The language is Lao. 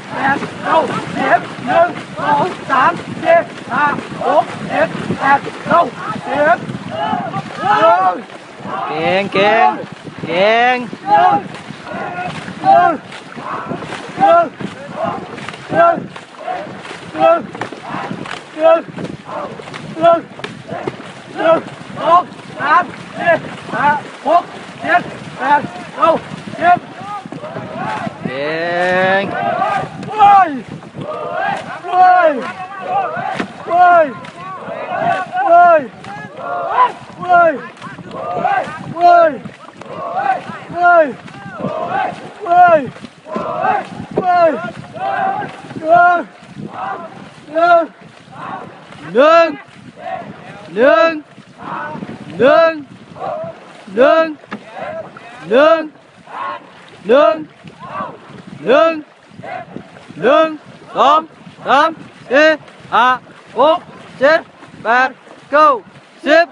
ແປດ ເກົ້າ ສິບ ໜຶ່ງ ສອງ ສາມ ສີ່ ຫ້າ ຫົກ ເຈັດ ແປດ ເກົ້າ ສິບ ເກົ້າ ເກັ່ງ ເກັ່ງ ເກັ່ງ ສອງ ສາມ ສີ່ ຫ້າ ຫົກ ເຈັດ ແປດ ເກົ້າ ສິບ ເກັ່ງ ໂອ້ຍ ໂອ້ຍ ໂອ້ຍ ໂອ້ຍ ໂອ້ຍ ໂອ້ຍ ໂອ້ຍ ໂອ້ຍ ໂອ້ຍ ໜຶ່ງ ໜຶ່ງ ໜຶ່ງ ໜຶ່ງ ໜຶ່ງ ໜຶ່ງ ໜຶ່ງ ສອງ ສາມ ສີ່ ຫ້າ ຫົກ ເຈັດ ແປດ ເກົ້າ ສິບ